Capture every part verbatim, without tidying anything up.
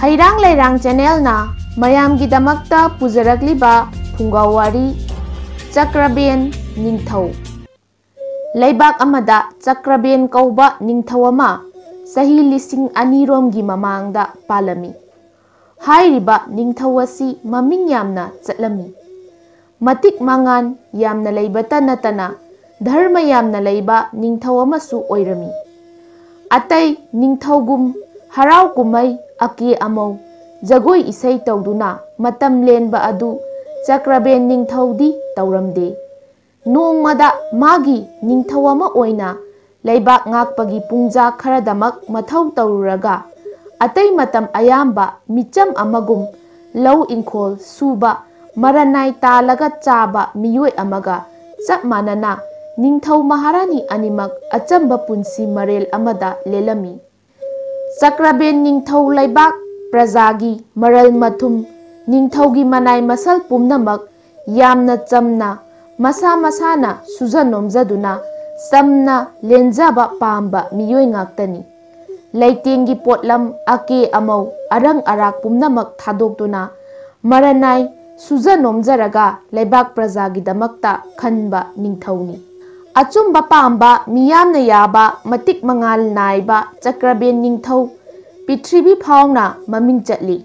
ꯍꯩꯔꯥꯡ ꯂꯩꯔꯥꯡ ꯆꯦꯅꯦꯜꯅ ꯃꯌꯥꯝꯒꯤꯗꯃꯛꯇ ꯄꯨꯖꯔꯛꯂꯤꯕ ꯐꯨꯡꯒꯥ ꯋꯥꯔꯤ, ꯆꯀ꯭ꯔꯕꯦꯟ ꯅꯤꯡꯊꯧ꯫ ꯂꯩꯕꯥꯛ ꯑꯃꯗ ꯆꯀ꯭ꯔꯕꯦꯟ ꯀꯧꯕ ꯅꯤꯡꯊꯧ ꯑꯃ ꯆꯍꯤ ꯂꯤꯁꯤꯡ ꯑꯅꯤꯔꯣꯝꯒꯤ ꯃꯃꯥꯡꯗ ꯄꯥꯜꯂꯝꯃꯤ꯫ ꯍꯥꯏꯔꯤꯕ ꯅꯤꯡꯊꯧ ꯑꯁꯤ ꯃꯃꯤꯡ ꯌꯥꯝꯅ ꯆꯠꯂꯝꯃꯤ꯫ ꯃꯇꯤꯛ ꯃꯉꯥꯟ ꯌꯥꯝꯅ ꯂꯩꯕꯇ ꯅꯠꯇꯅ ꯙꯔꯃ ꯌꯥꯝꯅ ꯂꯩꯕ ꯅꯤꯡꯊꯧ ꯑꯃꯁꯨ ꯑꯣꯏꯔꯝꯃꯤ꯫ ꯑꯇꯩ ꯅꯤꯡꯊꯧꯒꯨꯝ ꯍꯔꯥꯎ ꯀꯨꯝꯍꯩ, ꯑꯀꯦ ꯑꯃꯧ, ꯖꯒꯣꯏ ꯏꯁꯩ ꯇꯧꯗꯨꯅ ꯃꯇꯝ ꯂꯦꯟꯕ ꯑꯗꯨ ꯆꯀ꯭ꯔꯕꯦꯟ ꯅꯤꯡꯊꯧꯗꯤ ꯇꯧꯔꯝꯗꯦ꯫ ꯅꯣꯡꯃꯗ ꯃꯥꯒꯤ ꯅꯤꯡꯊꯧ ꯑꯃ ꯑꯣꯏꯅ ꯂꯩꯕꯥꯛ ꯉꯥꯛꯄꯒꯤ ꯄꯨꯡꯖꯥ ꯈꯔꯗꯃꯛ ꯃꯊꯧ ꯇꯧꯔꯨꯔꯒ, ꯑꯇꯩ ꯃꯇꯝ ꯑꯌꯥꯝꯕ ꯃꯤꯆꯝ ꯑꯃꯒꯨꯝ ꯂꯧ ꯏꯪꯈꯣꯜ ꯁꯨꯕ, ꯃꯔꯅꯥꯏ ꯇꯥꯜꯂꯒ ꯆꯥꯕ ꯃꯤꯑꯣꯏ ꯑꯃꯒ ꯆꯞ ꯃꯥꯟꯅꯅ ꯅꯤꯡꯊꯧ ꯃꯍꯥꯔꯥꯅꯤ ꯑꯅꯤꯃꯛ ꯑꯆꯝꯕ ꯄꯨꯟꯁꯤ ꯃꯔꯦꯜ ꯑꯃꯗ ꯂꯦꯜꯂꯝꯃꯤ꯫ ꯆꯀ꯭ꯔꯕꯦꯟ ꯅꯤꯡꯊꯧ ꯂꯩꯕꯥꯛ ꯄ꯭ꯔꯖꯥꯒꯤ ꯃꯔꯜ ꯃꯊꯨꯝ, ꯅꯤꯡꯊꯧꯒꯤ ꯃꯅꯥꯏ ꯃꯁꯜ ꯄꯨꯝꯅꯃꯛ ꯌꯥꯝꯅ ꯆꯝꯅ, ꯃꯁꯥ ꯃꯁꯥꯅ ꯁꯨꯖ ꯅꯣꯝꯖꯗꯨꯅ ꯆꯝꯅ ꯂꯦꯟꯖꯕ ꯄꯥꯝꯕ ꯃꯤꯑꯣꯏ ꯉꯥꯛꯇꯅꯤ꯫ ꯂꯩꯇꯦꯡꯒꯤ ꯄꯣꯠꯂꯝ, ꯑꯀꯦ ꯑꯃꯧ, ꯑꯔꯪ ꯑꯔꯥꯛ ꯄꯨꯝꯅꯃꯛ ꯊꯥꯗꯣꯛꯇꯨꯅ ꯃꯔꯅꯥꯏ ꯁꯨꯖ ꯅꯣꯝꯖꯔꯒ ꯂꯩꯕꯥꯛ ꯄ꯭ꯔꯖꯥꯒꯤꯗꯃꯛꯇ ꯈꯟꯕ ꯅꯤꯡꯊꯧꯅꯤ꯫ ꯑꯆꯨꯝꯕ ꯄꯥꯝꯕ, ꯃꯤꯌꯥꯝꯅ ꯌꯥꯕ, ꯃꯇꯤꯛ ꯃꯉꯥꯜ ꯅꯥꯏꯕ ꯆꯀ꯭ꯔꯕꯦꯟ ꯅꯤꯡꯊꯧ ꯄ꯭ꯔꯤꯊꯤꯕꯤ ꯐꯥꯎꯅ ꯃꯃꯤꯡ ꯆꯠꯂꯤ꯫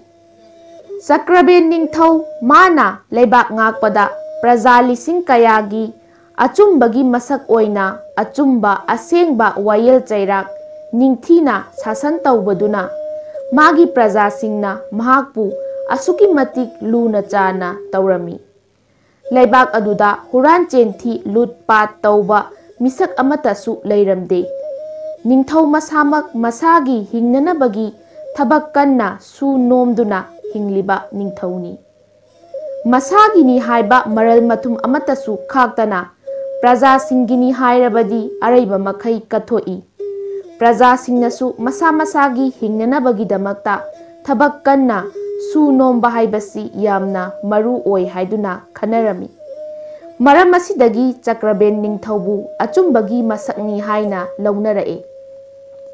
ꯆꯀ꯭ꯔꯕꯦꯟ ꯅꯤꯡꯊꯧ ꯃꯥꯅ ꯂꯩꯕꯥꯛ ꯉꯥꯛꯄꯗ ꯄ꯭ꯔꯖꯥ ꯂꯤꯁꯤꯡ ꯀꯌꯥꯒꯤ ꯑꯆꯨꯝꯕꯒꯤ ꯃꯁꯛ ꯑꯣꯏꯅ ꯑꯆꯨꯝꯕ, ꯑꯁꯦꯡꯕ ꯋꯥꯌꯦꯜ ꯆꯩꯔꯥꯛ ꯅꯤꯡꯊꯤꯅ ꯁꯥꯁꯟ ꯇꯧꯕꯗꯨꯅ ꯃꯥꯒꯤ ꯄ꯭ꯔꯖꯥꯁꯤꯡꯅ ꯃꯍꯥꯛꯄꯨ ꯑꯁꯨꯛꯀꯤ ꯃꯇꯤꯛ ꯂꯨꯅ ꯆꯥꯟꯅ ꯇꯧꯔꯝꯃꯤ꯫ ꯂꯩꯕꯥꯛ ꯑꯗꯨꯗ ꯍꯨꯔꯥꯟ ꯆꯦꯟꯊꯤ, ꯂꯨꯠ ꯄꯥꯠ ꯇꯧꯕ ꯃꯤꯁꯛ ꯑꯃꯠꯇꯁꯨ ꯂꯩꯔꯝꯗꯦ꯫ ꯅꯤꯡꯊꯧ ꯃꯁꯥꯃꯛ ꯃꯁꯥꯒꯤ ꯍꯤꯡꯅꯅꯕꯒꯤ ꯊꯕꯛ ꯀꯟꯅ ꯁꯨ ꯅꯣꯝꯗꯨꯅ ꯍꯤꯡꯂꯤꯕ ꯅꯤꯡꯊꯧꯅꯤ꯫ ꯃꯁꯥꯒꯤꯅꯤ ꯍꯥꯏꯕ ꯃꯔꯜ ꯃꯊꯨꯝ ꯑꯃꯠꯇꯁꯨ ꯈꯥꯛꯇꯅ ꯄ꯭ꯔꯖꯥꯁꯤꯡꯒꯤꯅꯤ ꯍꯥꯏꯔꯕꯗꯤ ꯑꯔꯩꯕ ꯃꯈꯩ ꯀꯠꯊꯣꯛꯏ꯫ ꯄ꯭ꯔꯖꯥꯁꯤꯡꯅꯁꯨ ꯃꯁꯥ ꯃꯁꯥꯒꯤ ꯍꯤꯡꯅꯅꯕꯒꯤꯗꯃꯛꯇ ꯊꯕꯛ ꯀꯟꯅ ꯁꯨ ꯅꯣꯝꯕ ꯍꯥꯏꯕꯁꯤ ꯌꯥꯝꯅ ꯃꯔꯨ ꯑꯣꯏ ꯍꯥꯏꯗꯨꯅ ꯈꯟꯅꯔꯝꯃꯤ꯫ ꯃꯔꯝ ꯑꯁꯤꯗꯒꯤ ꯆꯀ꯭ꯔꯕꯦꯟ ꯅꯤꯡꯊꯧꯕꯨ ꯑꯆꯨꯝꯕꯒꯤ ꯃꯁꯛꯅꯤ ꯍꯥꯏꯅ ꯂꯧꯅꯔꯛꯏ꯫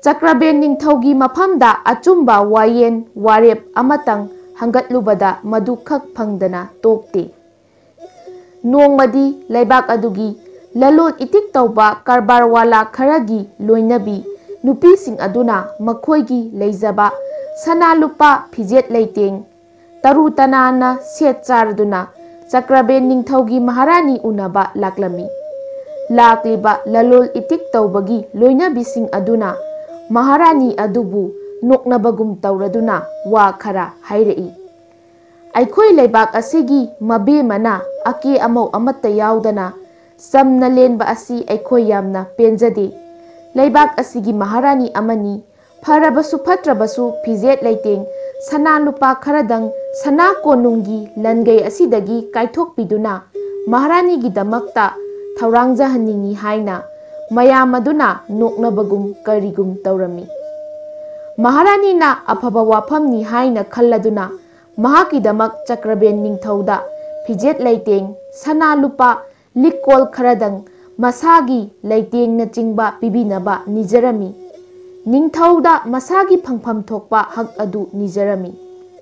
ꯆꯀ꯭ꯔꯕꯦꯟ ꯅꯤꯡꯊꯧꯒꯤ ꯃꯐꯝꯗ ꯑꯆꯨꯝꯕ ꯋꯥꯌꯦꯟ ꯋꯥꯔꯦꯞ ꯑꯃꯇꯪ ꯍꯪꯒꯠꯂꯨꯕꯗ ꯃꯗꯨꯈꯛ ꯐꯪꯗꯅ ꯇꯣꯛꯇꯦ꯫ ꯅꯣꯡꯃꯗꯤ ꯂꯩꯕꯥꯛ ꯑꯗꯨꯒꯤ ꯂꯂꯣꯟ ꯏꯇꯤꯛ ꯇꯧꯕ ꯀꯔꯕꯥꯔꯋꯥꯂꯥ ꯈꯔꯒꯤ ꯂꯣꯏꯅꯕꯤ ꯅꯨꯄꯤꯁꯤꯡ ꯑꯗꯨꯅ ꯃꯈꯣꯏꯒꯤ ꯂꯩꯖꯕ ꯁꯅꯥ ꯂꯨꯄꯥ, ꯐꯤꯖꯦꯠ ꯂꯩꯇꯦꯡ, ꯇꯔꯨ ꯇꯅꯥꯟꯅ ꯁꯦꯠ ꯆꯥꯔꯗꯨꯅ ꯆꯀ꯭ꯔꯕꯦꯟ ꯅꯤꯡꯊꯧꯒꯤ ꯃꯍꯥꯔꯥꯅꯤ ꯎꯅꯕ ꯂꯥꯛꯂꯝꯃꯤ꯫ ꯂꯥꯛꯂꯤꯕ ꯂꯂꯣꯟ ꯏꯇꯤꯛ ꯇꯧꯕꯒꯤ ꯂꯣꯏꯅꯕꯤꯁꯤꯡ ꯑꯗꯨꯅ ꯃꯍꯥꯔꯥꯅꯤ ꯑꯗꯨꯕꯨ ꯅꯣꯛꯅꯕꯒꯨꯝ ꯇꯧꯔꯗꯨꯅ ꯋꯥ ꯈꯔ ꯍꯥꯏꯔꯛꯏ꯫ "ꯑꯩꯈꯣꯏ ꯂꯩꯕꯥꯛ ꯑꯁꯤꯒꯤ ꯃꯕꯦꯝꯃꯅ ꯑꯀꯦ ꯑꯃꯧ ꯑꯃꯠꯇ ꯌꯥꯎꯗꯅ ꯆꯝꯅ ꯂꯦꯟꯕ ꯑꯁꯤ ꯑꯩꯈꯣꯏ ꯌꯥꯝꯅ ꯄꯦꯟꯖꯗꯦ꯫ ꯂꯩꯕꯥꯛ ꯑꯁꯤꯒꯤ ꯃꯍꯥꯔꯥꯅꯤ ꯑꯃꯅꯤ, ꯐꯔꯕꯁꯨ ꯐꯠꯇ꯭ꯔꯕꯁꯨ ꯐꯤꯖꯦꯠ ꯂꯩꯇꯦꯡ, ꯁꯅꯥ ꯂꯨꯄꯥ ꯈꯔꯗꯪ ꯁꯅꯥ ꯀꯣꯅꯨꯡꯒꯤ ꯂꯟꯒꯩ ꯑꯁꯤꯗꯒꯤ ꯀꯥꯏꯊꯣꯛꯄꯤꯗꯨꯅ ꯃꯍꯥꯔꯥꯅꯤꯒꯤꯗꯃꯛꯇ ꯊꯧꯔꯥꯡꯖꯍꯟꯅꯤꯡꯏ" ꯍꯥꯏꯅ ꯃꯌꯥꯝ ꯑꯗꯨꯅ ꯅꯣꯛꯅꯕꯒꯨꯝ ꯀꯔꯤꯒꯨꯝ ꯇꯧꯔꯝꯃꯤ꯫ ꯃꯍꯥꯔꯥꯅꯤꯅ ꯑꯐꯕ ꯋꯥꯐꯝꯅꯤ ꯍꯥꯏꯅ ꯈꯜꯂꯗꯨꯅ ꯃꯍꯥꯛꯀꯤꯗꯃꯛ ꯆꯀ꯭ꯔꯕꯦꯟ ꯅꯤꯡꯊꯧꯗ ꯐꯤꯖꯦꯠ ꯂꯩꯇꯦꯡ, ꯁꯅꯥ ꯂꯨꯄꯥ, ꯂꯤꯛꯀꯣꯜ ꯈꯔꯗꯪ ꯃꯁꯥꯒꯤ ꯂꯩꯇꯦꯡꯅꯆꯤꯡꯕ ꯄꯤꯕꯤꯅꯕ ꯅꯤꯖꯔꯝꯃꯤ꯫ ꯅꯤꯡꯊꯧꯗ ꯃꯁꯥꯒꯤ ꯐꯪꯐꯝ ꯊꯣꯛꯄ ꯍꯛ ꯑꯗꯨ ꯅꯤꯖꯔꯝꯃꯤ꯫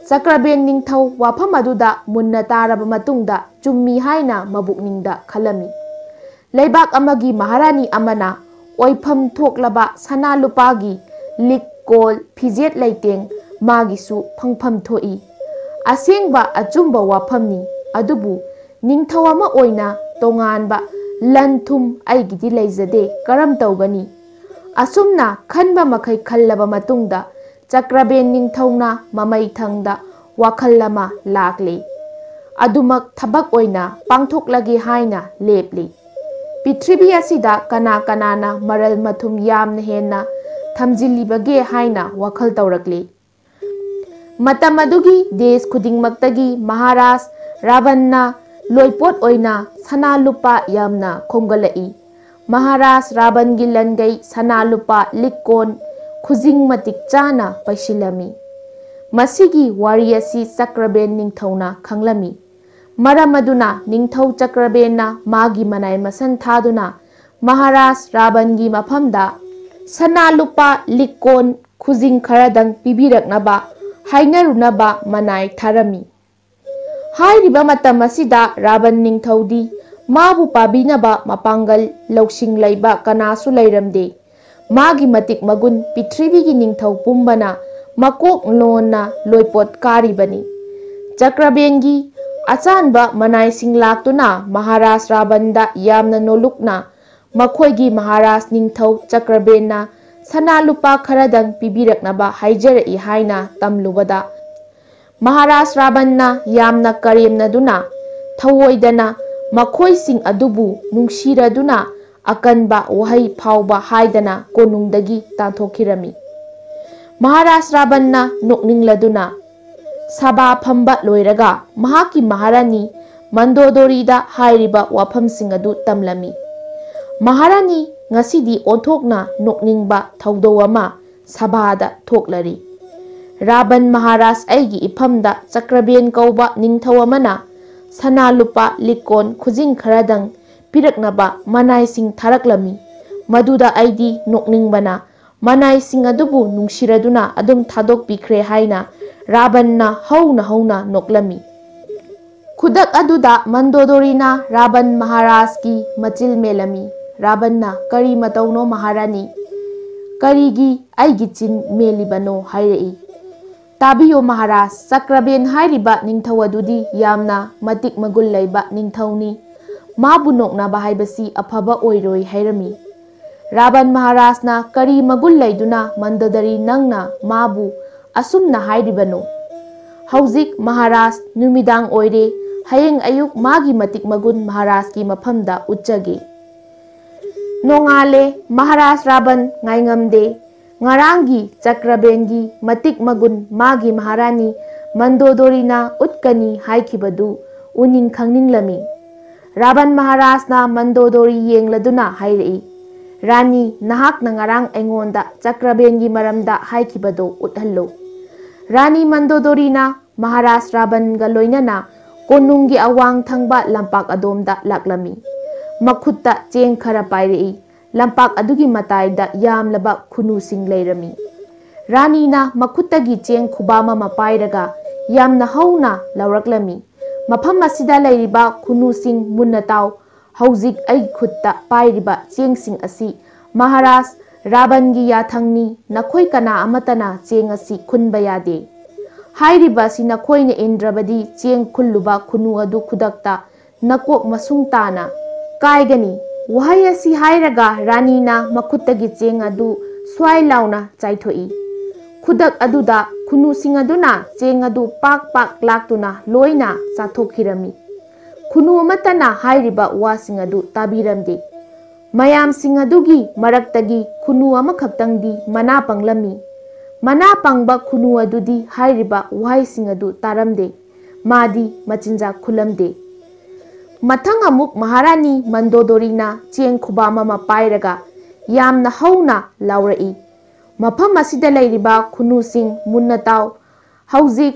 ꯆꯀ꯭ꯔꯕꯦꯟ ꯅꯤꯡꯊꯧ ꯋꯥꯐꯝ ꯑꯗꯨꯗ ꯃꯨꯟꯅ ꯇꯥꯔꯕ ꯃꯇꯨꯡꯗ ꯆꯨꯝꯃꯤ ꯍꯥꯏꯅ ꯃꯕꯨꯛꯅꯤꯡꯗ ꯈꯜꯂꯝꯃꯤ꯫ ꯂꯩꯕꯥꯛ ꯑꯃꯒꯤ ꯃꯍꯥꯔꯥꯅꯤ ꯑꯃꯅ ꯑꯣꯏꯐꯝ ꯊꯣꯛꯂꯕ ꯁꯅꯥ ꯂꯨꯄꯥꯒꯤ ꯂꯤꯛ ꯀꯣꯜ, ꯐꯤꯖꯦꯠ ꯂꯩꯇꯦꯡ ꯃꯥꯒꯤꯁꯨ ꯐꯪꯐꯝ ꯊꯣꯛꯏ꯫ ꯑꯁꯦꯡꯕ ꯑꯆꯨꯝꯕ ꯋꯥꯐꯝꯅꯤ꯫ ꯑꯗꯨꯕꯨ ꯅꯤꯡꯊꯧ ꯑꯃ ꯑꯣꯏꯅ ꯇꯣꯉꯥꯟꯕ ꯂꯟ ꯊꯨꯝ ꯑꯩꯒꯤꯗꯤ ꯂꯩꯖꯗꯦ, ꯀꯔꯝ ꯇꯧꯒꯅꯤ? ꯑꯁꯨꯝꯅ ꯈꯟꯕ ꯃꯈꯩ ꯈꯜꯂꯕ ꯃꯇꯨꯡꯗ ꯆꯀ꯭ꯔꯕꯦꯟ ꯅꯤꯡꯊꯧꯅ ꯃꯃꯩ ꯊꯪꯗ ꯋꯥꯈꯜ ꯑꯃ ꯂꯥꯛꯂꯤ꯫ ꯑꯗꯨꯃꯛ ꯊꯕꯛ ꯑꯣꯏꯅ ꯄꯥꯡꯊꯣꯛꯂꯒꯦ ꯍꯥꯏꯅ ꯂꯦꯞꯂꯤ꯫ ꯄ꯭ꯔꯤꯊꯤꯕꯤ ꯑꯁꯤꯗ ꯀꯅꯥ ꯀꯅꯥꯅ ꯃꯔꯜ ꯃꯊꯨꯝ ꯌꯥꯝꯅ ꯍꯦꯟꯅ ꯊꯝꯖꯤꯜꯂꯤꯕꯒꯦ ꯍꯥꯏꯅ ꯋꯥꯈꯜ ꯇꯧꯔꯛꯂꯤ꯫ ꯃꯇꯝ ꯑꯗꯨꯒꯤ ꯗꯦꯁ ꯈꯨꯗꯤꯡꯃꯛꯇꯒꯤ ꯃꯍꯥꯔꯥꯖ ꯔꯥꯕꯟꯅ ꯂꯣꯏꯄꯣꯠ ꯑꯣꯏꯅ ꯁꯅꯥ ꯂꯨꯄꯥ ꯌꯥꯝꯅ ꯈꯣꯝꯒꯠꯂꯛꯏ꯫ ꯃꯍꯥꯔꯥꯖ ꯔꯥꯕꯟꯒꯤ ꯂꯟꯒꯩ ꯁꯅꯥ ꯂꯨꯄꯥ ꯂꯤꯛꯀꯣꯟ ꯈꯨꯖꯤꯡ ꯃꯇꯤꯛ ꯆꯥꯅ ꯄꯩꯁꯤꯜꯂꯝꯃꯤ꯫ ꯃꯁꯤꯒꯤ ꯋꯥꯔꯤ ꯑꯁꯤ ꯆꯀ꯭ꯔꯕꯦꯟ ꯅꯤꯡꯊꯧꯅ ꯈꯪꯂꯝꯃꯤ꯫ ꯃꯔꯝ ꯑꯗꯨꯅ ꯅꯤꯡꯊꯧ ꯆꯀ꯭ꯔꯕꯦꯟꯅ ꯃꯥꯒꯤ ꯃꯅꯥꯏ ꯃꯁꯟ ꯊꯥꯗꯨꯅ ꯃꯍꯥꯔꯥꯖ ꯔꯥꯕꯟꯒꯤ ꯃꯐꯝꯗ ꯁꯅꯥ ꯂꯨꯄꯥ, ꯂꯤꯛꯀꯣꯟ, ꯈꯨꯖꯤꯡ ꯈꯔꯗꯪ ꯄꯤꯕꯤꯔꯛꯅꯕ ꯍꯥꯏꯅꯔꯨꯅꯕ ꯃꯅꯥꯏ ꯊꯥꯔꯝꯃꯤ꯫ ꯍꯥꯏꯔꯤꯕ ꯃꯇꯝ ꯑꯁꯤꯗ ꯔꯥꯕꯟ ꯅꯤꯡꯊꯧꯗꯤ ꯃꯥꯕꯨ ꯄꯥꯕꯤꯅꯕ ꯃꯄꯥꯡꯒꯜ ꯂꯧꯁꯤꯡ ꯂꯩꯕ ꯀꯅꯥꯁꯨ ꯂꯩꯔꯝꯗꯦ꯫ ꯃꯥꯒꯤ ꯃꯇꯤꯛ ꯃꯒꯨꯟ ꯄ꯭ꯔꯤꯊꯤꯕꯤꯒꯤ ꯅꯤꯡꯊꯧ ꯄꯨꯝꯕꯅ ꯃꯀꯣꯛ ꯂꯣꯟꯅ ꯂꯣꯏꯄꯣꯠ ꯀꯥꯔꯤꯕꯅꯤ꯫ ꯆꯀ꯭ꯔꯕꯦꯟꯒꯤ ꯑꯆꯥꯟꯕ ꯃꯅꯥꯏꯁꯤꯡ ꯂꯥꯛꯇꯨꯅ ꯃꯍꯥꯔꯥꯖ ꯔꯥꯕꯟꯗ ꯌꯥꯝꯅ ꯅꯣꯂꯨꯛꯅ ꯃꯈꯣꯏꯒꯤ ꯃꯍꯥꯔꯥꯖ ꯅꯤꯡꯊꯧ ꯆꯀ꯭ꯔꯕꯦꯟꯅ ꯁꯅꯥ ꯂꯨꯄꯥ ꯈꯔꯗꯪ ꯄꯤꯕꯤꯔꯛꯅꯕ ꯍꯥꯏꯖꯔꯛꯏ ꯍꯥꯏꯅ ꯇꯝꯂꯨꯕꯗ, ꯃꯍꯥꯔꯥꯖ ꯔꯥꯕꯟꯅ ꯌꯥꯝꯅ ꯀꯔꯦꯝꯅꯗꯨꯅ, ꯊꯧꯑꯣꯏꯗꯅ ꯃꯈꯣꯏꯁꯤꯡ ꯑꯗꯨꯕꯨ ꯅꯨꯡꯁꯤꯔꯗꯨꯅ ꯑꯀꯟꯕ ꯋꯥꯍꯩ ꯐꯥꯎꯕ ꯍꯥꯏꯗꯅ ꯀꯣꯅꯨꯡꯗꯒꯤ ꯇꯥꯟꯊꯣꯛꯈꯤꯔꯝꯃꯤ꯫ ꯃꯍꯥꯔꯥꯖ ꯔꯥꯕꯟꯅ ꯅꯣꯛꯅꯤꯡꯂꯗꯨꯅ, ꯁꯚꯥ ꯐꯝꯕ ꯂꯣꯏꯔꯒ ꯃꯍꯥꯛꯀꯤ ꯃꯍꯥꯔꯥꯅꯤ ꯃꯟꯗꯣꯗꯣꯔꯤꯗ ꯍꯥꯏꯔꯤꯕ ꯋꯥꯐꯝꯁꯤꯡ ꯑꯗꯨ ꯇꯝꯂꯝꯃꯤ꯫ ꯃꯍꯥꯔꯥꯅꯤ, ꯉꯁꯤꯗꯤ ꯑꯣꯟꯊꯣꯛꯅ ꯅꯣꯛꯅꯤꯡꯕ ꯊꯧꯗꯧ ꯑꯃ ꯁꯚꯥꯗ ꯊꯣꯛꯂꯔꯤ꯫ ꯔꯥꯕꯟ ꯃꯍꯥꯔꯥꯖ ꯑꯩꯒꯤ ꯏꯐꯝꯗ ꯆꯀ꯭ꯔꯕꯦꯟ ꯀꯧꯕ ꯅꯤꯡꯊꯧ ꯑꯃꯅ ꯁꯅꯥ ꯂꯨꯄꯥ, ꯂꯤꯛꯀꯣꯟ, ꯈꯨꯖꯤꯡ ꯈꯔꯗꯪ ꯄꯤꯔꯛꯅꯕ ꯃꯅꯥꯏꯁꯤꯡ ꯊꯥꯔꯛꯂꯝꯃꯤ꯫ ꯃꯗꯨꯗ ꯑꯩꯗꯤ ꯅꯣꯛꯅꯤꯡꯕꯅ ꯃꯅꯥꯏꯁꯤꯡ ꯑꯗꯨꯕꯨ ꯅꯨꯡꯁꯤꯔꯗꯨꯅ ꯑꯗꯨꯝ ꯊꯥꯗꯣꯛꯄꯤꯈ꯭ꯔꯦ ꯍꯥꯏꯅ ꯔꯥꯕꯟꯅ ꯍꯧꯅ ꯍꯧꯅ ꯅꯣꯛꯂꯝꯃꯤ꯫ ꯈꯨꯗꯛ ꯑꯗꯨꯗ ꯃꯟꯗꯣꯗꯣꯔꯤꯅ ꯔꯥꯕꯟ ꯃꯍꯥꯔꯥꯖꯀꯤ ꯃꯆꯤꯜ ꯃꯦꯜꯂꯝꯃꯤ꯫ ꯔꯥꯕꯟꯅ, "ꯀꯔꯤ ꯃꯇꯧꯅꯣ ꯃꯍꯥꯔꯥꯅꯤ? ꯀꯔꯤꯒꯤ ꯑꯩꯒꯤ ꯆꯤꯟ ꯃꯦꯜꯂꯤꯕꯅꯣ?" ꯍꯥꯏꯔꯛꯏ꯫ "ꯇꯥꯕꯤꯌꯨ ꯃꯍꯥꯔꯥꯖ, ꯆꯀ꯭ꯔꯕꯦꯟ ꯍꯥꯏꯔꯤꯕ ꯅꯤꯡꯊꯧ ꯑꯗꯨꯗꯤ ꯌꯥꯝꯅ ꯃꯇꯤꯛ ꯃꯒꯨꯟ ꯂꯩꯕ ꯅꯤꯡꯊꯧꯅꯤ꯫ ꯃꯥꯕꯨ ꯅꯣꯛꯅꯕ ꯍꯥꯏꯕꯁꯤ ꯑꯐꯕ ꯑꯣꯏꯔꯣꯏ" ꯍꯥꯏꯔꯝꯃꯤ꯫ ꯔꯥꯕꯟ ꯃꯍꯥꯔꯥꯖꯅ, "ꯀꯔꯤ ꯃꯒꯨꯟ ꯂꯩꯗꯨꯅ ꯃꯟꯗꯣꯗꯔꯤ ꯅꯪꯅ ꯃꯥꯕꯨ ꯑꯁꯨꯝꯅ ꯍꯥꯏꯔꯤꯕꯅꯣ? ꯍꯧꯖꯤꯛ ꯃꯍꯥꯔꯥꯖ ꯅꯨꯃꯤꯗꯥꯡ ꯑꯣꯏꯔꯦ, ꯍꯌꯦꯡ ꯑꯌꯨꯛ ꯃꯥꯒꯤ ꯃꯇꯤꯛ ꯃꯒꯨꯟ ꯃꯍꯥꯔꯥꯖꯀꯤ ꯃꯐꯝꯗ ꯎꯠꯆꯒꯦ"꯫ ꯅꯣꯡꯉꯥꯜꯂꯦ꯫ ꯃꯍꯥꯔꯥꯖ ꯔꯥꯕꯟ ꯉꯥꯏꯉꯝꯗꯦ꯫ ꯉꯔꯥꯡꯒꯤ ꯆꯀ꯭ꯔꯕꯦꯟꯒꯤ ꯃꯇꯤꯛ ꯃꯒꯨꯟ ꯃꯥꯒꯤ ꯃꯍꯥꯔꯥꯅꯤ ꯃꯟꯗꯣꯗꯣꯔꯤꯅ ꯎꯠꯀꯅꯤ ꯍꯥꯏꯈꯤꯕꯗꯨ ꯎꯅꯤꯡ ꯈꯪꯅꯤꯡꯂꯝꯃꯤ꯫ ꯔꯥꯕꯟ ꯃꯍꯥꯔꯥꯖꯅ ꯃꯟꯗꯣꯗꯣꯔꯤ ꯌꯦꯡꯂꯗꯨꯅ ꯍꯥꯏꯔꯛꯏ, "ꯔꯥꯅꯤ, ꯅꯍꯥꯛꯅ ꯉꯔꯥꯡ ꯑꯩꯉꯣꯟꯗ ꯆꯀ꯭ꯔꯕꯦꯟꯒꯤ ꯃꯔꯝꯗ ꯍꯥꯏꯈꯤꯕꯗꯨ ꯎꯠꯍꯜꯂꯨ"꯫ ꯔꯥꯅꯤ ꯃꯟꯗꯣꯗꯣꯔꯤꯅ ꯃꯍꯥꯔꯥꯖ ꯔꯥꯕꯟꯒ ꯂꯣꯏꯅꯅ ꯀꯣꯅꯨꯡꯒꯤ ꯑꯋꯥꯡ ꯊꯪꯕ ꯂꯝꯄꯥꯛ ꯑꯗꯣꯝꯗ ꯂꯥꯛꯂꯝꯃꯤ꯫ ꯃꯈꯨꯠꯇ ꯆꯦꯡ ꯈꯔ ꯄꯥꯏꯔꯛꯏ꯫ ꯂꯝꯄꯥꯛ ꯑꯗꯨꯒꯤ ꯃꯇꯥꯏꯗ ꯌꯥꯝꯂꯕ ꯈꯨꯅꯨꯁꯤꯡ ꯂꯩꯔꯝꯃꯤ꯫ ꯔꯥꯅꯤꯅ ꯃꯈꯨꯠꯇꯒꯤ ꯆꯦꯡ ꯈꯨꯕꯥꯝ ꯑꯃ ꯄꯥꯏꯔꯒ ꯌꯥꯝꯅ ꯍꯧꯅ ꯂꯥꯎꯔꯛꯂꯝꯃꯤ, "ꯃꯐꯝ ꯑꯁꯤꯗ ꯂꯩꯔꯤꯕ ꯈꯨꯅꯨꯁꯤꯡ, ꯃꯨꯟꯅ ꯇꯥꯎ꯫ ꯍꯧꯖꯤꯛ ꯑꯩ ꯈꯨꯠꯇ ꯄꯥꯏꯔꯤꯕ ꯆꯦꯡꯁꯤꯡ ꯑꯁꯤ ꯃꯍꯥꯔꯥꯖ ꯔꯥꯕꯟꯒꯤ ꯌꯥꯊꯪꯅꯤ꯫ ꯅꯈꯣꯏ ꯀꯅꯥ ꯑꯃꯠꯇꯅ ꯆꯦꯡ ꯑꯁꯤ ꯈꯨꯟꯕ ꯌꯥꯗꯦ꯫ ꯍꯥꯏꯔꯤꯕ ꯑꯁꯤ ꯅꯈꯣꯏꯅ ꯏꯟꯗ꯭ꯔꯕꯗꯤ ꯆꯦꯡ ꯈꯨꯜꯂꯨꯕ ꯈꯨꯅꯨ ꯑꯗꯨ ꯈꯨꯗꯛꯇ ꯅꯀꯣꯛ ꯃꯁꯨꯡ ꯇꯥꯅ ꯀꯥꯏꯒꯅꯤ꯫" ꯋꯥꯍꯩ ꯑꯁꯤ ꯍꯥꯏꯔꯒ ꯔꯥꯅꯤꯅ ꯃꯈꯨꯠꯇꯒꯤ ꯆꯦꯡ ꯑꯗꯨ ꯁ꯭ꯋꯥꯏ ꯂꯥꯎꯅ ꯆꯥꯏꯊꯣꯛꯏ꯫ ꯈꯨꯗꯛ ꯑꯗꯨꯗ ꯈꯨꯅꯨꯁꯤꯡ ꯑꯗꯨꯅ ꯆꯦꯡ ꯑꯗꯨ ꯄꯥꯛ ꯄꯥꯛ ꯂꯥꯛꯇꯨꯅ ꯂꯣꯏꯅ ꯆꯥꯊꯣꯛꯈꯤꯔꯝꯃꯤ꯫ ꯈꯨꯅꯨ ꯑꯃꯠꯇꯅ ꯍꯥꯏꯔꯤꯕ ꯋꯥꯁꯤꯡ ꯑꯗꯨ ꯇꯥꯕꯤꯔꯝꯗꯦ꯫ ꯃꯌꯥꯝꯁꯤꯡ ꯑꯗꯨꯒꯤ ꯃꯔꯛꯇꯒꯤ ꯈꯨꯅꯨ ꯑꯃꯈꯛꯇꯪꯗꯤ ꯃꯅꯥ ꯄꯪꯂꯝꯃꯤ꯫ ꯃꯅꯥ ꯄꯪꯕ ꯈꯨꯅꯨ ꯑꯗꯨꯗꯤ ꯍꯥꯏꯔꯤꯕ ꯋꯥꯍꯩꯁꯤꯡ ꯑꯗꯨ ꯇꯥꯔꯝꯗꯦ꯫ ꯃꯥꯗꯤ ꯃꯆꯤꯟꯖꯥꯛ ꯈꯨꯜꯂꯝꯗꯦ꯫ ꯃꯊꯪ ꯑꯃꯨꯛ ꯃꯍꯥꯔꯥꯅꯤ ꯃꯟꯗꯣꯗꯣꯔꯤꯅ ꯆꯦꯡ ꯈꯨꯕꯥꯝ ꯑꯃ ꯄꯥꯏꯔꯒ ꯌꯥꯝꯅ ꯍꯧꯅ ꯂꯥꯎꯔꯛꯏ, "ꯃꯐꯝ ꯑꯁꯤꯗ ꯂꯩꯔꯤꯕ ꯈꯨꯅꯨꯁꯤꯡ, ꯃꯨꯟꯅ ꯇꯥꯎ꯫ ꯍꯧꯖꯤꯛ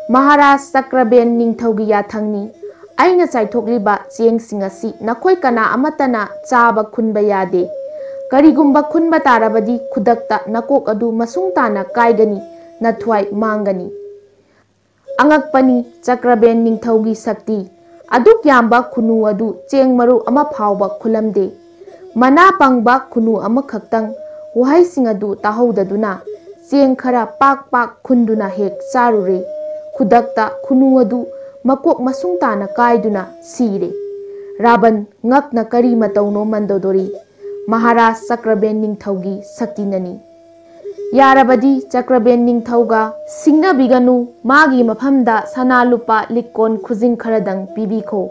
ꯃꯍꯥꯔꯥꯖ ꯆꯀ꯭ꯔꯕꯦꯟ ꯅꯤꯡꯊꯧꯒꯤ ꯌꯥꯊꯪꯅꯤ꯫ ꯑꯩꯅ ꯆꯥꯏꯊꯣꯛꯂꯤꯕ ꯆꯦꯡꯁꯤꯡ ꯑꯁꯤ ꯅꯈꯣꯏ ꯀꯅꯥ ꯑꯃꯠꯇꯅ ꯆꯥꯕ ꯈꯨꯟꯕ ꯌꯥꯗꯦ꯫ ꯀꯔꯤꯒꯨꯝꯕ ꯈꯨꯟꯕ ꯇꯥꯔꯕꯗꯤ ꯈꯨꯗꯛꯇ ꯅꯀꯣꯛ ꯑꯗꯨ ꯃꯁꯨꯡ ꯇꯥꯅ ꯀꯥꯏꯒꯅꯤ, ꯅꯊ꯭ꯋꯥꯏ ꯃꯥꯡꯒꯅꯤ꯫" ꯑꯉꯛꯄꯅꯤ, ꯆꯀ꯭ꯔꯕꯦꯟ ꯅꯤꯡꯊꯧꯒꯤ ꯁꯛꯇꯤ꯫ ꯑꯗꯨꯛ ꯌꯥꯝꯕ ꯈꯨꯅꯨ ꯑꯗꯨ ꯆꯦꯡ ꯃꯔꯨ ꯑꯃ ꯐꯥꯎꯕ ꯈꯨꯜꯂꯝꯗꯦ꯫ ꯃꯅꯥ ꯄꯪꯕ ꯈꯨꯅꯨ ꯑꯃꯈꯛꯇꯪ ꯋꯥꯍꯩꯁꯤꯡ ꯑꯗꯨ ꯇꯥꯍꯧꯗꯗꯨꯅ ꯆꯦꯡ ꯈꯔ ꯄꯥꯛ ꯄꯥꯛ ꯈꯨꯟꯗꯨꯅ ꯍꯦꯛ ꯆꯥꯔꯨꯔꯦ꯫ ꯈꯨꯗꯛꯇ ꯈꯨꯅꯨ ꯑꯗꯨ ꯃꯀꯣꯛ ꯃꯁꯨꯡ ꯇꯥꯅ ꯀꯥꯏꯗꯨꯅ ꯁꯤꯔꯦ꯫ ꯔꯥꯕꯟ, ꯉꯛꯅ ꯀꯔꯤ ꯃꯇꯧꯅꯣ ꯃꯟꯗꯣꯗꯣꯔꯤ? ꯃꯍꯥꯔꯥꯖ ꯆꯀ꯭ꯔꯕꯦꯟ ꯅꯤꯡꯊꯧꯒꯤ ꯁꯛꯇꯤꯅꯅꯤ꯫ ꯌꯥꯔꯕꯗꯤ ꯆꯀ꯭ꯔꯕꯦꯟ ꯅꯤꯡꯊꯧꯒ ꯁꯤꯡꯅꯕꯤꯒꯅꯨ, ꯃꯥꯒꯤ ꯃꯐꯝꯗ ꯁꯅꯥ ꯂꯨꯄꯥ ꯂꯤꯛꯀꯣꯟ ꯈꯨꯖꯤꯡ ꯈꯔꯗꯪ ꯄꯤꯕꯤꯈꯣ꯫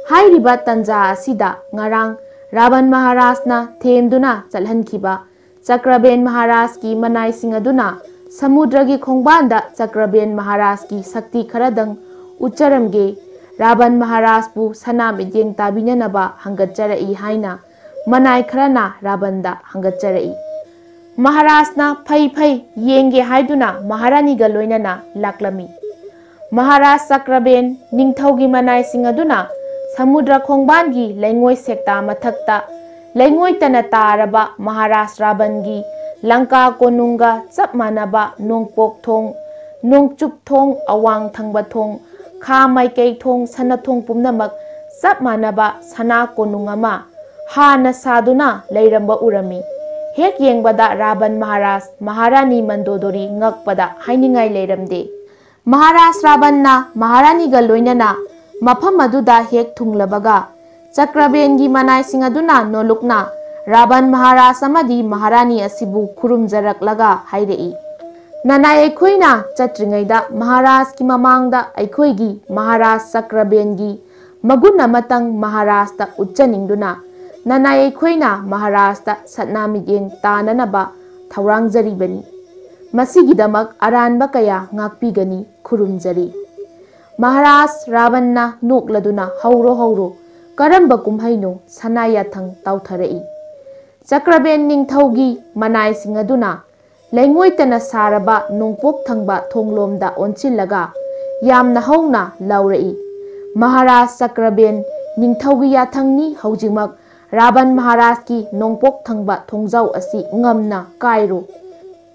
ꯍꯥꯏꯔꯤꯕ ꯇꯟꯖꯥ ꯑꯁꯤꯗ ꯉꯔꯥꯡ ꯔꯥꯕꯟ ꯃꯍꯥꯔꯥꯖꯅ ꯊꯦꯝꯗꯨꯅ ꯆꯠꯍꯟꯈꯤꯕ ꯆꯀ꯭ꯔꯕꯦꯟ ꯃꯍꯥꯔꯥꯖꯀꯤ ꯃꯅꯥꯏꯁꯤꯡ ꯑꯗꯨꯅ ꯁꯃꯨꯗ꯭ꯔꯒꯤ ꯈꯣꯡꯕꯥꯟꯗ ꯆꯀ꯭ꯔꯕꯦꯟ ꯃꯍꯥꯔꯥꯖꯀꯤ ꯁꯛꯇꯤ ꯈꯔꯗꯪ ꯎꯠꯆꯔꯝꯒꯦ꯫ ꯔꯥꯕꯟ ꯃꯍꯥꯔꯥꯖꯄꯨ ꯁꯅꯥ ꯃꯤꯠꯌꯦꯡ ꯇꯥꯕꯤꯅꯅꯕ ꯍꯪꯒꯠꯆꯔꯛꯏ ꯍꯥꯏꯅ ꯃꯅꯥꯏ ꯈꯔꯅ ꯔꯥꯕꯟꯗ ꯍꯪꯒꯠꯆꯔꯛꯏ꯫ ꯃꯍꯥꯔꯥꯖꯅ "ꯐꯩ, ꯐꯩ, ꯌꯦꯡꯒꯦ" ꯍꯥꯏꯗꯨꯅ ꯃꯍꯥꯔꯥꯅꯤꯒ ꯂꯣꯏꯅꯅ ꯂꯥꯛꯂꯝꯃꯤ꯫ ꯃꯍꯥꯔꯥꯖ ꯆꯀ꯭ꯔꯕꯦꯟ ꯅꯤꯡꯊꯧꯒꯤ ꯃꯅꯥꯏꯁꯤꯡ ꯑꯗꯨꯅ ꯁꯃꯨꯗ꯭ꯔ ꯈꯣꯡꯕꯥꯟꯒꯤ ꯂꯩꯉꯣꯏ ꯁꯦꯛꯇꯥ ꯃꯊꯛꯇ ꯂꯩꯉꯣꯏꯇꯅ ꯇꯥꯔꯕ ꯃꯍꯥꯔꯥꯖ ꯔꯥꯕꯟꯒꯤ ꯂꯪꯀꯥ ꯀꯣꯅꯨꯡꯒ ꯆꯞ ꯃꯥꯟꯅꯕ ꯅꯣꯡꯄꯣꯛ ꯊꯣꯡ, ꯅꯣꯡꯆꯨꯞ ꯊꯣꯡ, ꯑꯋꯥꯡ ꯊꯪꯕ ꯊꯣꯡ, ꯈꯥ ꯃꯥꯏꯀꯩ ꯊꯣꯡ, ꯁꯅꯥ ꯊꯣꯡ ꯄꯨꯝꯅꯃꯛ ꯆꯞ ꯃꯥꯟꯅꯕ ꯁꯅꯥ ꯀꯣꯅꯨꯡ ꯑꯃ ꯍꯥꯟꯅ ꯁꯥꯗꯨꯅ ꯂꯩꯔꯝꯕ ꯎꯔꯝꯃꯤ꯫ ꯍꯦꯛ ꯌꯦꯡꯕꯗ ꯔꯥꯕꯟ ꯃꯍꯥꯔꯥꯖ, ꯃꯍꯥꯔꯥꯅꯤ ꯃꯟꯗꯣꯗꯣꯔꯤ ꯉꯛꯄꯗ ꯍꯥꯏꯅꯤꯡꯉꯥꯏ ꯂꯩꯔꯝꯗꯦ꯫ ꯃꯍꯥꯔꯥꯖ ꯔꯥꯕꯟꯅ ꯃꯍꯥꯔꯥꯅꯤꯒ ꯂꯣꯏꯅꯅ ꯃꯐꯝ ꯑꯗꯨꯗ ꯍꯦꯛ ꯊꯨꯡꯂꯕꯒ, ꯆꯀ꯭ꯔꯕꯦꯟꯒꯤ ꯃꯅꯥꯏꯁꯤꯡ ꯑꯗꯨꯅ ꯅꯣꯂꯨꯛꯅ ꯔꯥꯕꯟ ꯃꯍꯥꯔꯥꯖ ꯑꯃꯗꯤ ꯃꯍꯥꯔꯥꯅꯤ ꯑꯁꯤꯕꯨ ꯈꯨꯔꯨꯝꯖꯔꯛꯂꯒ ꯍꯥꯏꯔꯛꯏ, "ꯅꯅꯥꯏ ꯑꯩꯈꯣꯏꯅ ꯆꯠꯇ꯭ꯔꯤꯉꯩꯗ ꯃꯍꯥꯔꯥꯖꯀꯤ ꯃꯃꯥꯡꯗ ꯑꯩꯈꯣꯏꯒꯤ ꯃꯍꯥꯔꯥꯖ ꯆꯀ꯭ꯔꯕꯦꯟꯒꯤ ꯃꯒꯨꯟ ꯑꯃꯇꯪ ꯃꯍꯥꯔꯥꯖꯇ ꯎꯠꯆꯅꯤꯡꯗꯨꯅ ꯅꯅꯥꯏ ꯑꯩꯈꯣꯏꯅ ꯃꯍꯥꯔꯥꯖꯇ ꯁꯠꯅꯥ ꯃꯤꯠꯌꯦꯡ ꯇꯥꯅꯅꯕ ꯊꯧꯔꯥꯡꯖꯔꯤꯕꯅꯤ꯫ ꯃꯁꯤꯒꯤꯗꯃꯛ ꯑꯔꯥꯟꯕ ꯀꯌꯥ ꯉꯥꯛꯄꯤꯒꯅꯤ, ꯈꯨꯔꯨꯝꯖꯔꯤ"꯫ ꯃꯍꯥꯔꯥꯖ ꯔꯥꯕꯟꯅ ꯅꯣꯛꯂꯗꯨꯅ, "ꯍꯧꯔꯣ, ꯍꯧꯔꯣ, ꯀꯔꯝꯕ ꯀꯨꯝꯍꯩꯅꯣ?" ꯁꯅꯥ ꯌꯥꯊꯪ ꯇꯥꯎꯊꯔꯛꯏ꯫ ꯆꯀ꯭ꯔꯕꯦꯟ ꯅꯤꯡꯊꯧꯒꯤ ꯃꯅꯥꯏꯁꯤꯡ ꯑꯗꯨꯅ ꯂꯩꯉꯣꯏꯇꯅ ꯁꯥꯔꯕ ꯅꯣꯡꯄꯣꯛ ꯊꯪꯕ ꯊꯣꯡꯂꯣꯝꯗ ꯑꯣꯟꯁꯤꯜꯂꯒ ꯌꯥꯝꯅ ꯍꯧꯅ ꯂꯥꯎꯔꯛꯏ, "ꯃꯍꯥꯔꯥꯖ ꯆꯀ꯭ꯔꯕꯦꯟ ꯅꯤꯡꯊꯧꯒꯤ ꯌꯥꯊꯪꯅꯤ, ꯍꯧꯖꯤꯛꯃꯛ ꯔꯥꯕꯟ ꯃꯍꯥꯔꯥꯖꯀꯤ ꯅꯣꯡꯄꯣꯛ ꯊꯪꯕ ꯊꯣꯡꯖꯥꯎ ꯑꯁꯤ ꯉꯝꯅ ꯀꯥꯏꯔꯣ"꯫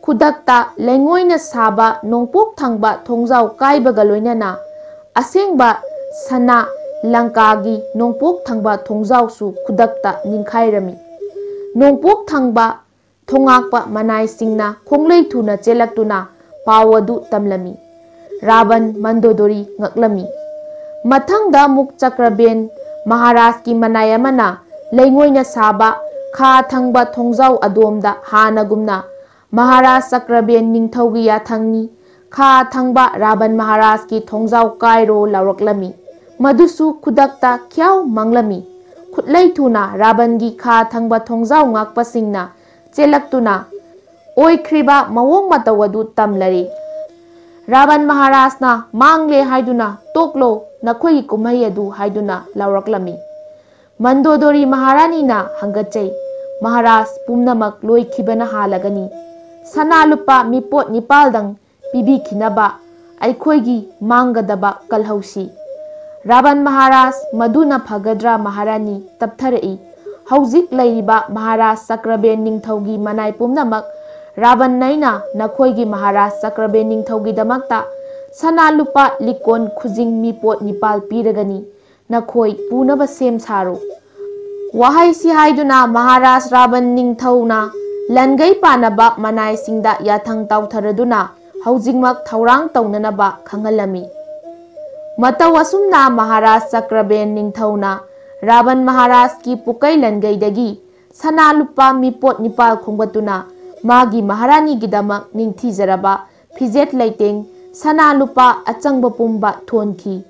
ꯈꯨꯗꯛꯇ ꯂꯩꯉꯣꯏꯅ ꯁꯥꯕ ꯅꯣꯡꯄꯣꯛ ꯊꯪꯕ ꯊꯣꯡꯖꯥꯎ ꯀꯥꯏꯕꯒ ꯂꯣꯏꯅꯅ ꯑꯁꯦꯡꯕ ꯁꯅꯥ ꯂꯪꯀꯥꯒꯤ ꯅꯣꯡꯄꯣꯛ ꯊꯪꯕ ꯊꯣꯡꯖꯥꯎꯁꯨ ꯈꯨꯗꯛꯇ ꯅꯤꯡꯈꯥꯏꯔꯝꯃꯤ꯫ ꯅꯣꯡꯄꯣꯛ ꯊꯪꯕ ꯊꯣꯉꯥꯛꯄ ꯃꯅꯥꯏꯁꯤꯡꯅ ꯈꯣꯡꯂꯩ ꯊꯨꯅ ꯆꯦꯜꯂꯛꯇꯨꯅ ꯄꯥꯎ ꯑꯗꯨ ꯇꯝꯂꯝꯃꯤ꯫ ꯔꯥꯕꯟ ꯃꯟꯗꯣꯗꯣꯔꯤ ꯉꯛꯂꯝꯃꯤ꯫ ꯃꯊꯪꯗ ꯑꯃꯨꯛ ꯆꯀ꯭ꯔꯕꯦꯟ ꯃꯍꯥꯔꯥꯖꯀꯤ ꯃꯅꯥꯏ ꯑꯃꯅ ꯂꯩꯉꯣꯏꯅ ꯁꯥꯕ ꯈꯥ ꯊꯪꯕ ꯊꯣꯡꯖꯥꯎ ꯑꯗꯣꯝꯗ ꯍꯥꯟꯅꯒꯨꯝꯅ "ꯃꯍꯥꯔꯥꯖ ꯆꯀ꯭ꯔꯕꯦꯟ ꯅꯤꯡꯊꯧꯒꯤ ꯌꯥꯊꯪꯅꯤ, ꯈꯥ ꯊꯪꯕ ꯔꯥꯕꯟ ꯃꯍꯥꯔꯥꯖꯀꯤ ꯊꯣꯡꯖꯥꯎ ꯀꯥꯏꯔꯣ" ꯂꯥꯎꯔꯛꯂꯝꯃꯤ꯫ ꯃꯗꯨꯁꯨ ꯈꯨꯗꯛꯇ ꯈ꯭ꯌꯥꯎ ꯃꯥꯡꯂꯝꯃꯤ꯫ ꯈꯨꯠꯂꯩ ꯊꯨꯅ ꯔꯥꯕꯟꯒꯤ ꯈꯥ ꯊꯪꯕ ꯊꯣꯡꯖꯥꯎ ꯉꯥꯛꯄꯁꯤꯡꯅ ꯆꯦꯜꯂꯛꯇꯨꯅ ꯑꯣꯏꯈ꯭ꯔꯤꯕ ꯃꯑꯣꯡ ꯃꯇꯧ ꯑꯗꯨ ꯇꯝꯂꯔꯤ꯫ ꯔꯥꯕꯟ ꯃꯍꯥꯔꯥꯖꯅ "ꯃꯥꯡꯂꯦ" ꯍꯥꯏꯗꯨꯅ "ꯇꯣꯛꯂꯣ, ꯅꯈꯣꯏꯒꯤ ꯀꯨꯝꯍꯩ ꯑꯗꯨ" ꯍꯥꯏꯗꯨꯅ ꯂꯥꯎꯔꯛꯂꯝꯃꯤ꯫ ꯃꯟꯗꯣꯗꯣꯔꯤ ꯃꯍꯥꯔꯥꯅꯤꯅ ꯍꯪꯒꯠꯆꯩ, "ꯃꯍꯥꯔꯥꯖ, ꯄꯨꯝꯅꯃꯛ ꯂꯣꯏꯈꯤꯕꯅ ꯍꯥꯜꯂꯒꯅꯤ꯫ ꯁꯅꯥ ꯂꯨꯄꯥ ꯃꯤꯄꯣꯠ ꯅꯤꯄꯥꯜꯗꯪ ꯄꯤꯕꯤꯈꯤꯅꯕ ꯑꯩꯈꯣꯏꯒꯤ ꯃꯥꯡꯒꯗꯕ ꯀꯜꯍꯧꯁꯤ"꯫ ꯔꯥꯕꯟ ꯃꯍꯥꯔꯥꯖ, "ꯃꯗꯨꯅ ꯐꯒꯗ꯭ꯔꯥ ꯃꯍꯥꯔꯥꯅꯤ?" ꯇꯞꯊꯔꯛꯏ꯫ ꯍꯧꯖꯤꯛ ꯂꯩꯔꯤꯕ ꯃꯍꯥꯔꯥꯖ ꯆꯀ꯭ꯔꯕꯦꯟ ꯅꯤꯡꯊꯧꯒꯤ ꯃꯅꯥꯏ ꯄꯨꯝꯅꯃꯛ ꯔꯥꯕꯟ ꯑꯩꯅ ꯅꯈꯣꯏꯒꯤ ꯃꯍꯥꯔꯥꯖ ꯆꯀ꯭ꯔꯕꯦꯟ ꯅꯤꯡꯊꯧꯒꯤꯗꯃꯛꯇ ꯁꯅꯥ ꯂꯨꯄꯥ ꯂꯤꯛꯀꯣꯟ ꯈꯨꯖꯤꯡ ꯃꯤꯄꯣꯠ ꯅꯤꯄꯥꯜ ꯄꯤꯔꯒꯅꯤ, ꯅꯈꯣꯏ ꯄꯨꯅꯕ ꯁꯦꯝ ꯁꯥꯔꯨ꯫ ꯋꯥꯍꯩꯁꯤ ꯍꯥꯏꯗꯨꯅ ꯃꯍꯥꯔꯥꯖ ꯔꯥꯕꯟ ꯅꯤꯡꯊꯧꯅ ꯂꯟꯒꯩ ꯄꯥꯅꯕ ꯃꯅꯥꯏꯁꯤꯡꯗ ꯌꯥꯊꯪ ꯇꯥꯎꯊꯔꯗꯨꯅ ꯍꯧꯖꯤꯛꯃꯛ ꯊꯧꯔꯥꯡ ꯇꯧꯅꯅꯕ ꯈꯪꯍꯜꯂꯝꯃꯤ꯫ ꯃꯇꯧ ꯑꯁꯨꯝꯅ ꯃꯍꯥꯔꯥꯖ ꯆꯀ꯭ꯔꯕꯦꯟ ꯅꯤꯡꯊꯧꯅ ꯔꯥꯕꯟ ꯃꯍꯥꯔꯥꯖꯀꯤ ꯄꯨꯀꯩ ꯂꯟꯒꯩꯗꯒꯤ ꯁꯅꯥ ꯂꯨꯄꯥ ꯃꯤꯄꯣꯠ ꯅꯤꯄꯥꯜ ꯈꯣꯝꯒꯠꯇꯨꯅ ꯃꯥꯒꯤ ꯃꯍꯥꯔꯥꯅꯤꯒꯤꯗꯃꯛ ꯅꯤꯡꯊꯤꯖꯔꯕ ꯐꯤꯖꯦꯠ ꯂꯩꯇꯦꯡ, ꯁꯅꯥ ꯂꯨꯄꯥ ꯑꯆꯪꯕ ꯄꯨꯝꯕ ꯊꯣꯟꯈꯤ꯫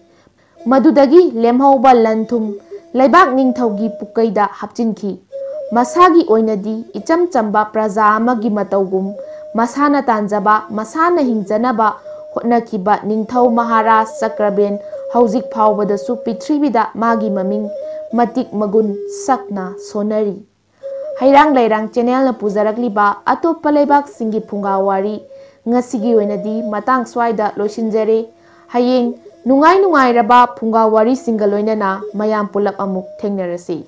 ꯃꯗꯨꯗꯒꯤ ꯂꯦꯝꯍꯧꯕ ꯂꯟ ꯊꯨꯝ ꯂꯩꯕꯥꯛ ꯅꯤꯡꯊꯧꯒꯤ ꯄꯨꯀꯩꯗ ꯍꯥꯞꯆꯤꯟꯈꯤ꯫ ꯃꯁꯥꯒꯤ ꯑꯣꯏꯅꯗꯤ ꯏꯆꯝ ꯆꯝꯕ ꯄ꯭ꯔꯖꯥ ꯑꯃꯒꯤ ꯃꯇꯧꯒꯨꯝ ꯃꯁꯥꯅ ꯇꯥꯟꯖꯕ, ꯃꯁꯥꯅ ꯍꯤꯡꯖꯅꯕ ꯍꯣꯠꯅꯈꯤꯕ ꯅꯤꯡꯊꯧ ꯃꯍꯥꯔꯥꯖ ꯆꯀ꯭ꯔꯕꯦꯟ ꯍꯧꯖꯤꯛ ꯐꯥꯎꯕꯗꯁꯨ ꯄ꯭ꯔꯤꯊꯤꯕꯤꯗ ꯃꯥꯒꯤ ꯃꯃꯤꯡ ꯃꯇꯤꯛ ꯃꯒꯨꯟ ꯁꯛꯅ ꯁꯣꯟꯅꯔꯤ꯫ ꯍꯩꯔꯥꯡ ꯂꯩꯔꯥꯡ ꯆꯦꯅꯦꯜꯅ ꯄꯨꯖꯔꯛꯂꯤꯕ ꯑꯇꯣꯞꯄ ꯂꯩꯕꯥꯛꯁꯤꯡꯒꯤ ꯐꯨꯡꯒꯥ ꯋꯥꯔꯤ ꯉꯁꯤꯒꯤ ꯑꯣꯏꯅꯗꯤ ꯃꯇꯥꯡ ꯁ꯭ꯋꯥꯏꯗ ꯂꯣꯏꯁꯤꯟꯖꯔꯦ꯫ ꯍꯌꯦꯡ ꯅꯨꯡꯉꯥꯏ ꯅꯨꯡꯉꯥꯏꯔꯕ ꯐꯨꯡꯒꯥ ꯋꯥꯔꯤꯁꯤꯡꯒ ꯂꯣꯏꯅꯅ ꯃꯌꯥꯝ ꯄꯨꯂꯞ ꯑꯃꯨꯛ ꯊꯦꯡꯅꯔꯁꯤ꯫